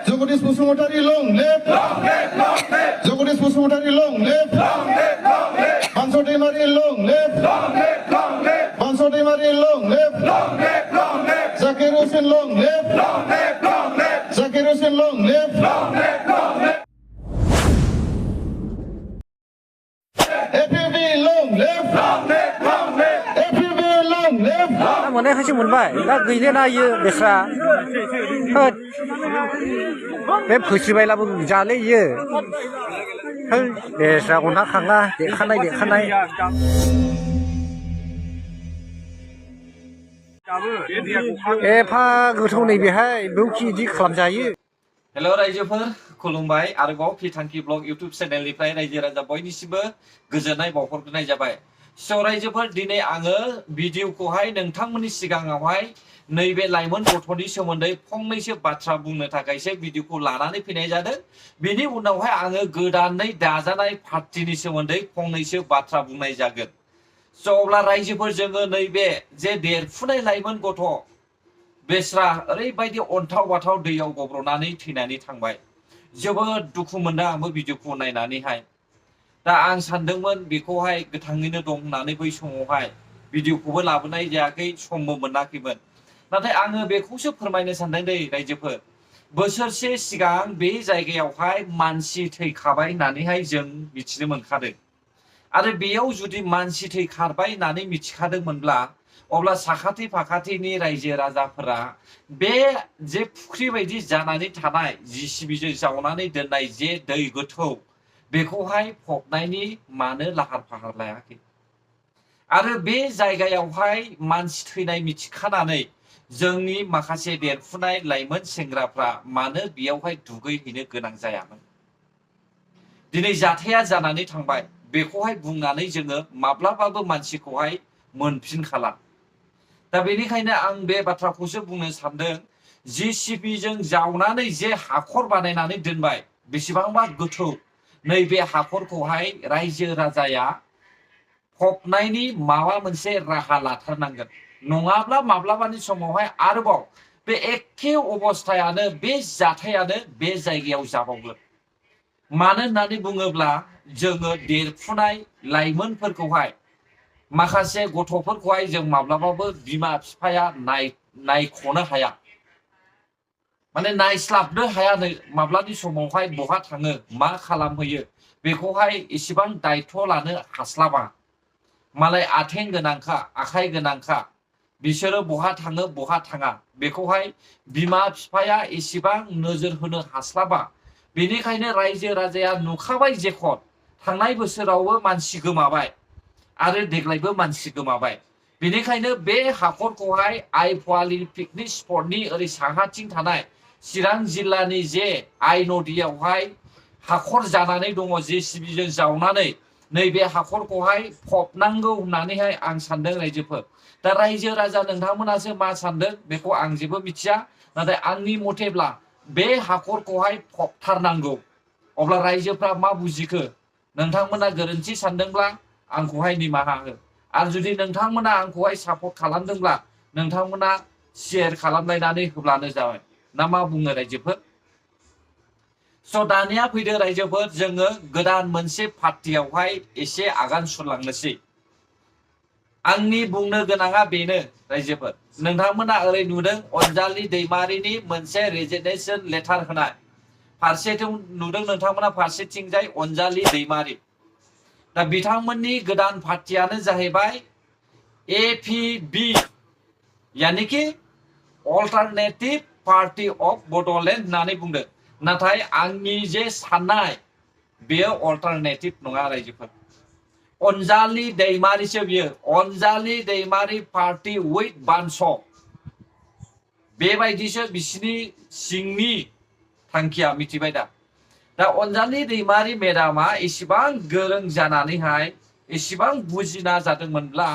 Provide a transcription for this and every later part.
Jagadish Bosumatarie long live. Jagadish Bosumatarie long live. Banso Deimari long live. Banso Deimari long live. Zakir Hussain long live. Zakir Hussain long live. APB long live. APB long live. Món này hay muốn vậy, đã gửi lên ai để xa, hết, bếp khử chi bay là bưng giá lấy gì, hết để xa còn thắc khăn à, để khăn này. Pha gửi thâu này bị hay, bưu chi đi làm gì? Hello रायजोफोर खुलुमबाय आरोबाव फिथांखि blog YouTube चेनेलनिफ्राय रायजो राजा बयनिसिमबो गोजोननाय बावहरग्रोनाय जाबाय। स' रायजोफोर दिनै आङो भिडिअखौहाय नोंथांमोननि सिगाङावहाय नैबे लाइमोन गथ'नि सोमोन्दै फंनैसो बाथ्रा बुंनो थाखायसो भिडिअखौ लानानै फैनाय जादों। बेनि उनावहाय आङो गोदानै दाजानाय पार्टिनि सोमोन्दै फंनैसो बाथ्रा बुंनाय जागोन। स' अब्ला रायजोफोर जोङो नैबे जे देरफुनाय लाइमोन गथ' बेस्रा ओरैबायदि अन्थाव बाथाव दैयाव गब्र'नानै थैनानै थांबाय। जोबोद दुखु मोनदों आंबो भिडिअखौ नायनानैहाय। दा आं सानदोंमोन बेखौहाय गोथाङैनो दं होननानै बै समावहाय भिडिअखौबो लाबोनाय जायाखै, समबो मोनाखैमोन। नाथाय आङो बेखौसो फोरमायनो सानदों दै रायजोफोर, बोसोरसे सिगां बे जायगायावहाय मानसि थैखाबाय होननानैहाय जों मिथिनो मोनखादों। आरो बेयाव जुदि मानसि थैखारबाय होननानै मिथिखादोंमोनब्ला अब्ला साखाथि फाखाथिनि रायजो राजाफोरा बे जे फुख्रि बायदि जानानै थानाय जिसिबिजों जावनानै दोननाय जे दै गोथौ बेखौहाय फबनायनि मानो लाहार फाहार लायाखै? आरो बे जायगायावहाय मानसि थैनाय मिथिखानानै जोंनि माखासे देरफुनाय लाइमोन सेंग्राफ्रा मानो बेयावहाय दुगैहैनो गोनां जायामोन? दिनै जाथाया जानानै थांबाय, बेखौहाय बुंनानै जोङो माब्लाबाबो मानसिखौहाय मोनफिनखाला। दा बेनिखायनो आं बे बाथ्राखौसो बुंनो सानदों, जिसिबिजों जावनानै जे हाखर बानायनानै दोनबाय बेसेबांबा गोथौ, नैबे हाखरखौहाय रायजो राजाया फबनायनि माबा मोनसे राहा लाथारनांगोन। नङाब्ला माब्लाबानि समावहाय आरोबाव बे एखे अबस्थायानो, बे जाथायानो बे जायगायाव जाबावगोन। मानो होननानै बुङोब्ला जोङो देरफुनाय लाइमोनफोरखौहाय, माखासे गथ'फोरखौहाय जों माब्लाबाबो बिमा बिफाया नायख'नो हाया, माने नायस्लाबनो हाया। माब्लानि समावहाय बहा थाङो, मा खालामहैयो बेखौहाय इसेबां दायथ' लानो हास्लाबा। मालाय आथिं गोनांखा, आखाइ गोनांखा, बिसोरो बहा थाङो बहा थाङा बेखौहाय बिमा बिफाया एसेबां नोजोर होनो हास्लाबा। बेनिखायनो रायजो राजाया नुखाबाय जेखन थांनाय बोसोरावबो मानसि गोमाबाय आरो देग्लायबो मानसि गोमाबाय। बेनिखायनो बे हाखरखौहाय आइफवालि पिकनिक स्पटनि ओरै साहाथिं थानाय चिरां जिल्लानि जे आइ नदियावहाय हाखर जानानै दङ, जेसिबिजों जावनानै नैबे हाखरखौहाय फबनांगौ होननानैहाय आं सानदों रायजोफोर। दा रायजो राजा नोंथांमोनासो मा सानदों बेखौ आं जेबो मिथिया, नाथाय आंनि मथेब्ला बे हाखरखौहाय फबथारनांगौ। अब्ला रायजोफ्रा मा बुजिखो? नोंथांमोना गोरोन्थि सानदोंब्ला आंखौहाय निमाहा हो, आरो जुदि नोंथांमोना आंखौहाय सापर्ट खालामदोंब्ला नोंथांमोना शेयार खालामलायनानै होब्लानो जाबाय। ना मा बुङो रायजोफोर? स' दानिया फैदो रायजोफोर, जोङो गोदान मोनसे पार्टियावहाय एसे आगान सुरलांनोसै। आंनि बुंनो गोनाङा बेनो रायजोफोर, नोंथांमोना ओरै नुदों अनजालि दैमारिनि मोनसे रेजिगनेशन लेटार होनाय, फारसेथिं नुदों नोंथांमोना फारसेथिंजाय अनजालि दैमारि। दा बिथांमोननि गोदान पार्टियानो जाहैबाय APB, यानिकि अल्टारनेटिभ पार्टि अफ बड'लेण्ड होननानै बुंदों। नाथाय आंनि जे साननाय बेयो अल्टारनेटिभ नङा रायजोफोर, अनजालि दैमारिसो बियो। अनजालि दैमारि पार्टि उइथ बान्स, बेबायदिसो बिसिनि सिंनि थांखिया, मिथिबाय दा? दा अनजालि दैमारि मेडामा एसेबां गोरों जानानैहाय एसेबां बुजिना जादोंमोनब्ला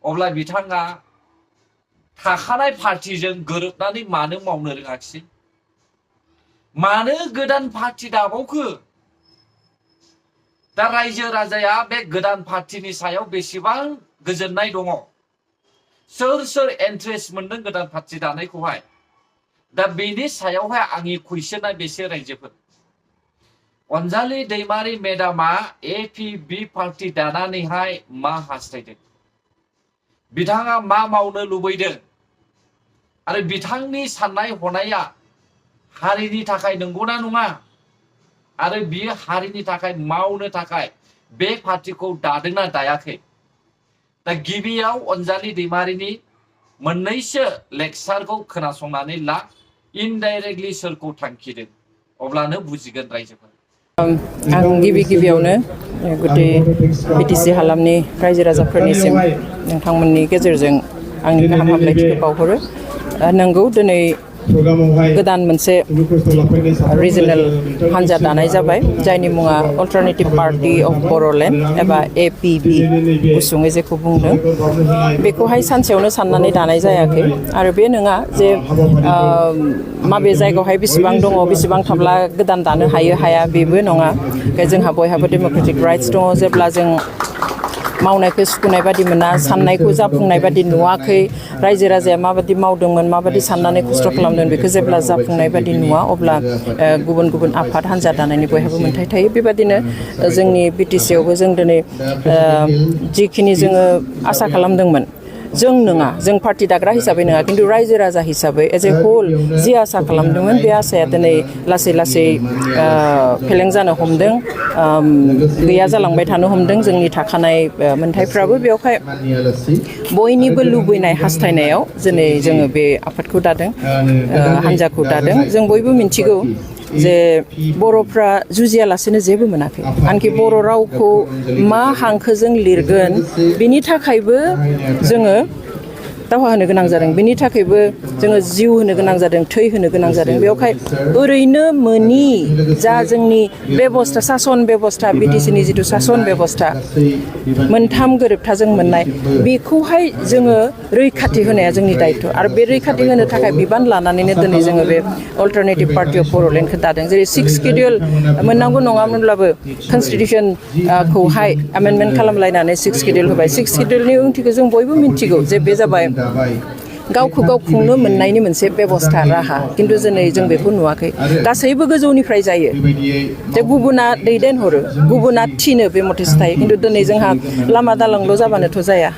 अब्ला बिथाङा थाखानाय पार्टिजों गोरोबनानै मानो मावनो रोङाखिसै? मानो गोदान पार्टि दाबावखो? दा रायजो राजाया बे गोदान पार्टिनि सायाव बेसेबां गोजोननाय दङ? सोर सोर इन्ट्रेस्ट मोनदों गोदान पार्टि दानायखौहाय? दा बेनि सायावहाय आंनि कुइसना बेसो रायजोफोर अनजालि दैमारि मेडामा APB पार्टी दानानैहाय मा हास्थायदों बिथाङा मा मावनो लुबैदों आरो बिथांनि साननाय हनाया हारिनि थाखाय नंगौना नङा आरो बियो हारिनि थाखाय मावनो थाखाय बे पार्टीखौ दादोंना दायाखै दा गिबियाव अनजालि दैमारिनि मोननैसो लेक्चारखौ खोनासंनानै ला इनडाइरेक्टलि सोरखौ थांखिदों अब्लानो बुजिगोन रायजोफोर आं गिबियावनो गुदि BTC हालामनि रायजो राजाफोरनिसिम नोंथांमोननि गेजेरजों आंनि गाहाम हामलायथिखौ बावहरो नंगौ दिनै गोदान मोनसे रिजनेल हान्जा दानाय जाबाय जायनि मुङा अल्टारनेटिभ पार्टी अफ बर'लेण्ड एबा APB गुसुङै जेखौ बुंदों बेखौहाय सानसेयावनो साननानै दानाय जायाखै आरो बे नङा जे माबे जायगायावहाय बेसेबां दङ बेसेबां थाब्ला गोदान दानो हायो हाया बेबो नङा जोंहा बयहाबो डेम'क्रेटिक राइट्स दङ जेब्ला जों मावनायखौ सुखुनाय बादि मोना साननायखौ जाफुंनाय बादि नुवाखै रायजो राजाया माबादि मावदोंमोन माबादि साननानै खस्थ' खालामदों बेखौ जेब्ला जाफुंनाय बादि नुवा अब्ला गुबुन गुबुन आफाद हान्जा दानायनि बयहाबो मोन्थाय थायो बेबादिनो जोंनि BTC आवबो जों दिनै जिखिनि जोङो आसा खालामदोंमोन जों नङा जों पार्टी दाग्रा हिसाबै नङा किन्तु रायजो राजा हिसाबै एज ए होल जि आसा खालामदोंमोन बे आसाया दिनै लासै लासै फेलें जानो हमदों गैया जालांबाय थानो हमदों जोंनि थाखानाय मोन्थायफ्राबो बेवहाय बयनिबो लुबैनाय हास्थायनायाव दिनै जोङो बे आफादखौ दादों हान्जाखौ दादों जों बयबो मिन्थिगौ जे बर'फ्रा जुजियालासेनो जेबो मोनाखै आनखि बर' रावखौ मा हांखोजों लिरगोन बिनि थाखायबो जोङो दावहा होनो गोनां जादों बिनि थाखायबो जोङो जिउ होनो गोनां जादों थै होनो गोनां जादों बेवहाय ओरैनो मोनि जा जोंनि बेबस्था सासन बेबस्था BTC नि जिथु सासन बेबस्था मोनथाम गोरोबथाजों मोननाय बेखौहाय जोङो रैखाथि होनाया जोंनि दायित्व आरो बे रैखाथि होनो थाखाय बिबान लानानैनो दिनै जोङो बे अल्टारनेटिभ पार्टी अफ बर'लेण्डखौ दादों जेरै 6 शिडिउल मोननांगौ नङामोनब्लाबो कनस्टिटिउसनखौहाय एमेन्डमेन्ट खालामलायनानै 6 शिडिउल होबाय 6 शिडिउलनि ओंथिखौ जों बयबो मिन्थिगौ जे बे जाबाय गावखौ गाव खुंनो मोननायनि मोनसे बेबस्था राहा किन्तु दिनै जों बेखौ नुवाखै गासैबो गोजौनिफ्राय जायो जे गुबुना दैदेनहरो गुबुना थिनो बे मथेसो थायो किन्तु दिनै जोंहा लामा दालांल' जाबानोथ' जाया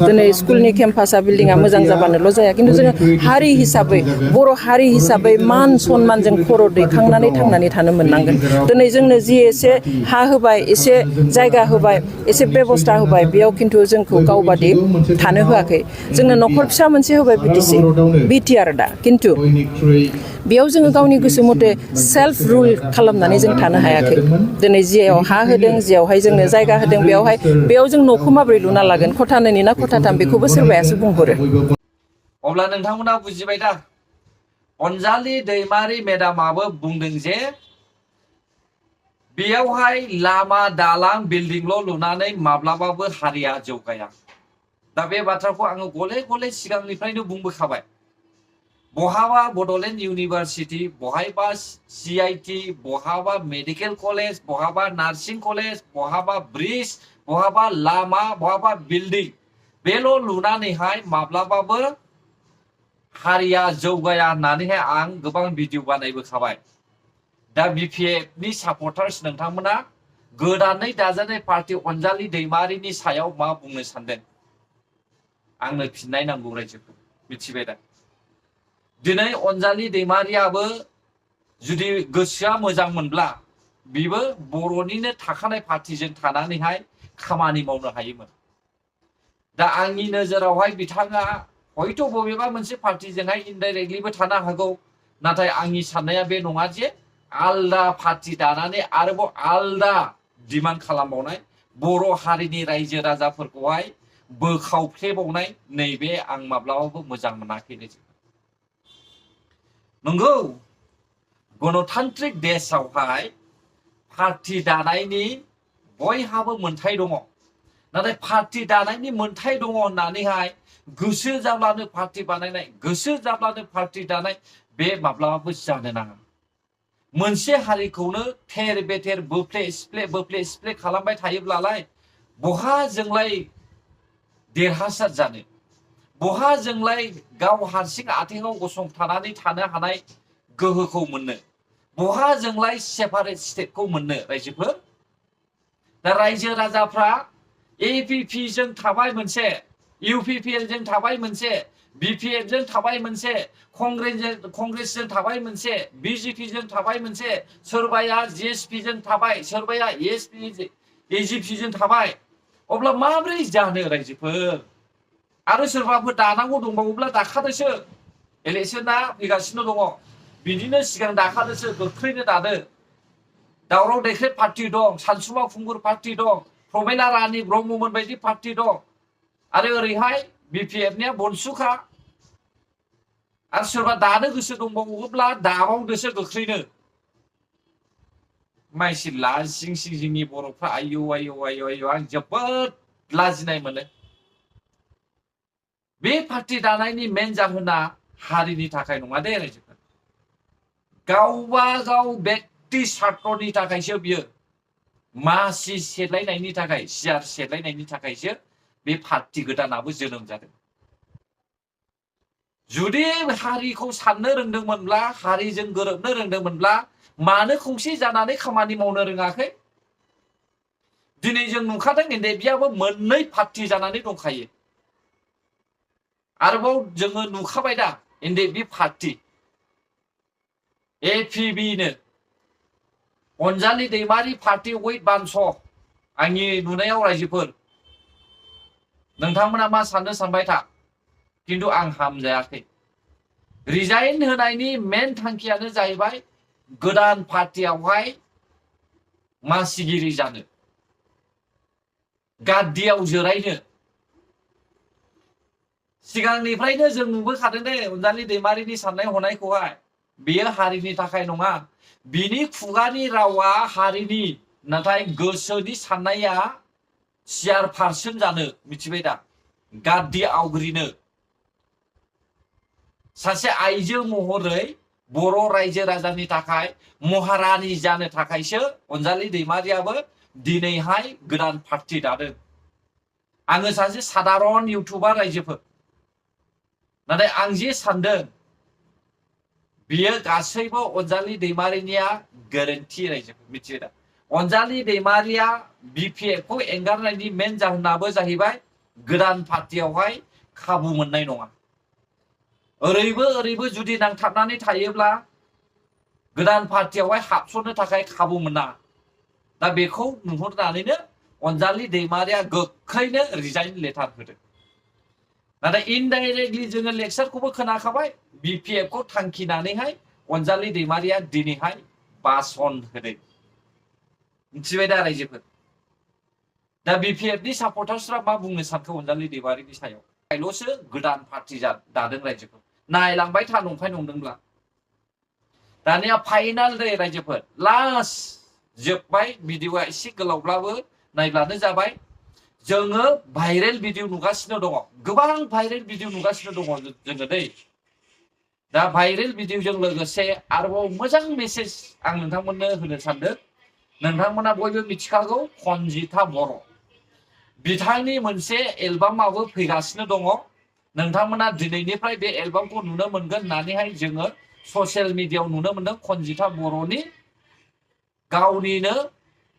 दिनै स्कुलनि केम्पासा बिल्डिंआ मोजां जाबानोल' जाया किन्तु जोङो हारि हिसाबै बर' हारि हिसाबै मान सन्मानजों खर' दैखांनानै थांनानै थानो मोननांगोन दिनै जोंनो जि एसे हा होबाय एसे जायगा होबाय एसे बेबस्था होबाय बेयाव किन्तु जोंखौ गावबादि थानो होआखै जोंनो न'खर फिसा मोनसे होबाय BTC BTR दा किन्तु बेयाव जोङो गावनि गोसो मथे सेल्फ रुल खालामनानै जों थानो हायाखै दिनै जियाव हा होदों जियावहाय जोंनो जायगा होदों बेयाव जों न'खौ माबोरै लुना लागोन खथा 2 ना खथा 3 बेखौबो सोरबायासो बुंहरो अब्ला नोंथांमोना बुजिबाय दा अनजालि दैमारि मेडामाबो बुंदों जे बेयावहाय लामा दालां बिल्डिंल' लुनानै माब्लाबाबो हारिया जौगाया दा बे बाथ्राखौ आङो गले गले सिगांनिफ्रायनो बुंबोखाबाय बहाबा बड'लेण्ड इउनिभारसिटि बहाबा CIT बहाबा मेडिकेल कलेज बहाबा नार्सिं कलेज बहाबा ब्रिज बहाबा लामा बहाबा बिल्डिं बेल' लुनानैहाय माब्लाबाबो हारिया जौगाया होननानैहाय आं गोबां भिडिअ बानायबोखाबाय दा BPF नि सापर्टार्स नोंथांमोना गोदानै दाजानाय पार्टी अनजालि दैमारिनि सायाव मा बुंनो सानदों आंनो फिननाय नांगौ रायजोफोर मिथिबाय दा दिनै अनजालि दैमारियाबो जुदि गोसोआ मोजां मोनब्ला बिबो बर'निनो थाखानाय पार्टीजों थानानैहाय खामानि मावनो हायोमोन दा आंनि नोजोरावहाय बिथाङा हयथ' बबेबा मोनसे पार्टीजोंहाय इनडाइरेक्टलिबो थानो हागौ नाथाय आंनि साननाया बे नङा जे आलदा पार्टी दानानै आरोबाव आलदा डिमान्ड खालामबावनाय बर' हारिनि रायजो राजाफोरखौहाय बोखावफ्लेबावनाय नैबे आं माब्लाबाबो मोजां मोनाखै नंगौ गणतान्त्रिक देशआवहाय पार्टी दानायनि बयहाबो मोन्थाय दङ नाथाय पार्टी दानायनि मोन्थाय दङ होननानैहाय गोसो जाब्लानो पार्टी बानायनाय गोसो जाब्लानो पार्टी दानाय बे माब्लाबाबो जानो नाङा मोनसे हारिखौनो थेर बेथेर बोफ्ले सिफ्ले खालामबाय थायोब्लालाय बहा जोंलाय देरहासार जानो बहा जोंलाय गाव हारसिं आथिङाव गसंथानानै थानो हानाय गोहोखौ मोननो बहा जोंलाय सेपारेट स्टेटखौ मोननो रायजोफोर दा रायजो राजाफ्रा एपिपि जों थाबाय मोनसे इउपिपिएल जों थाबाय मोनसे बिपिएफ जों थाबाय मोनसे कंग्रेसजों थाबाय मोनसे बिजेपि जों थाबाय मोनसे सोरबाया जिएसपि जों थाबाय सोरबाया एजिपि जों थाबाय अब्ला माब्रै जानो रायजोफोर आरो सोरबाफोर दानांगौ दंबावोब्ला दाखादोसो इलेक्शना फैगासिनो दङ बिदिनो सिगां दाखादोसो गोख्रैनो दादो दावराव देख्रेब पार्टी दं सानसुमा खुंगुर पार्टी दं प्रमेला रानी ब्रह्ममोन बायदि पार्टी दं आरो ओरैहाय बिपिएफनिया बनसुखा आरो सोरबा दानो गोसो दंबावोब्ला दाबावदोसो गोख्रैनो माइसि लाजिं सिं जोंनि बर'फ्रा आयौ आयौ आयौ आयौ आं जोबोद लाजिनाय मोनो बे पार्टी दानायनि मेन जाहोना हारिनि थाखाय नङा दे रायजोफोर गावबा गाव व्यक्ति स्वार्थनि थाखायसो बियो मासि सेलायनायनि थाखाय सियार सेलायनायनि थाखायसो बे पार्टी गोदानाबो जोनोम जादों जुदि हारिखौ साननो रोंदोंमोनब्ला हारिजों गोरोबनो रोंदोंमोनब्ला मानो खौसे जानानै खामानि मावनो रोङाखै दिनै जों नुखादों एनडिएफबिआबो मोननै पार्टी जानानै दंखायो आरोबाव जोङो नुखाबाय दा एनडिएफबि पार्टी एपिबिनो अनजालि दैमारि पार्टी उइथ बानस आंनि नुनायाव रायजोफोर नोंथांमोना मा साननो सानबाय था किन्तु आं हामजायाखै रिजाइन होनायनि मेन थांखियानो जाहैबाय गोदान पार्टीयावहाय मासिगिरि जानो गाद्दियाव जिरायनो सिगांनिफ्रायनो जों नुबोखादों दे अनजालि दैमारिनि साननाय हनायखौहाय बेयो हारिनि थाखाय नङा बिनि खुगानि रावा हारिनि नाथाय गोसोनि साननाया सियार पारसन जानो मिथिबाय दा गाद्दि आवग्रिनो सासे आइजो महरै बर' रायजो राजानि थाखाय महारानी जानो थाखायसो अनजालि दैमारियाबो दिनैहाय गोदान पार्टी दादों आङो सासे साधारन इउटुबार रायजोफोर नाथाय आं जे सानदों बियो गासैबो अनजालि दैमारिनिया गोरोन्थि रायजोफोर मिथिबाय दा अनजालि दैमारिया बिपिएफखौ एंगारनायनि मेन जाहोनाबो जाहैबाय गोदान पार्टीयावहाय खाबु मोननाय नङा ओरैबो जुदि नांथाबनानै थायोब्ला गोदान पार्टीयावहाय हाबसननो थाखाय खाबु मोना दा बेखौ नुहुरनानैनो अनजालि दैमारिया गोख्रैनो रिजाइन लेटार होदों नाथाय इनडाइरेक्टलि जोङो लेक्सारखौबो खोनाखाबाय बिपिएफखौ थांखिनानैहाय अनजालि दैमारिया दिनैहाय भाषण होदों मिथिबाय दा रायजोफोर दा बिपिएफनि सापर्टार्सफ्रा मा बुंनो सानखो अनजालि दैमारिनि सायाव ल'सो गोदान पार्टी दादों रायजोफोर नायलांबाय था नंखाय नंदोंब्ला दानिया फाइनाल दे रायजोफोर लास्ट जोबबाय भिडिअआ एसे गोलावब्लाबो नायब्लानो जाबाय जोङो भाइरेल भिडिअ नुगासिनो दङ गोबां भाइरेल भिडिअ नुगासिनो दङ जोङो दै दा भाइरेल भिडिअजों लोगोसे आरोबाव मोजां मेसेज आं नोंथांमोननो होनो सानदों नोंथांमोना बयबो मिथिखागौ खनजिथा बर' बिथांनि मोनसे एलबामाबो फैगासिनो दङ नोंथांमोना दिनैनिफ्राय बे एलबामखौ नुनो मोनगोन होननानैहाय जोङो ससियेल मिडियायाव नुनो मोनदों खनजिथा बर'नि गावनिनो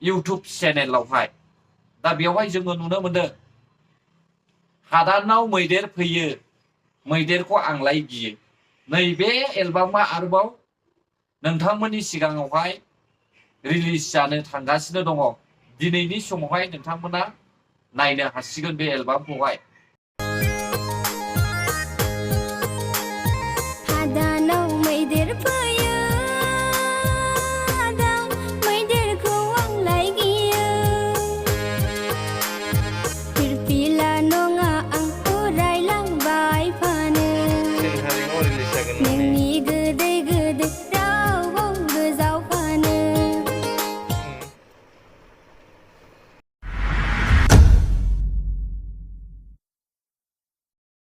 इउटुब चेनेलावहाय दा बेवहाय जोङो नुनो मोनदों हादानाव मैदेर फैयो मैदेरखौ आंलाय गियो नैबे एलबामा आरोबाव नोंथांमोननि सिगाङावहाय रिलिज जानो थांगासिनो दङ दिनैनि समावहाय नोंथांमोना नायनो हासिगोन बे एलबामखौहाय हादानाव मैदेर फैयो हादाव मैदेरखौ आंलाय गियो फिरफिला नङा आं उरायलांबाय फानो नोंनि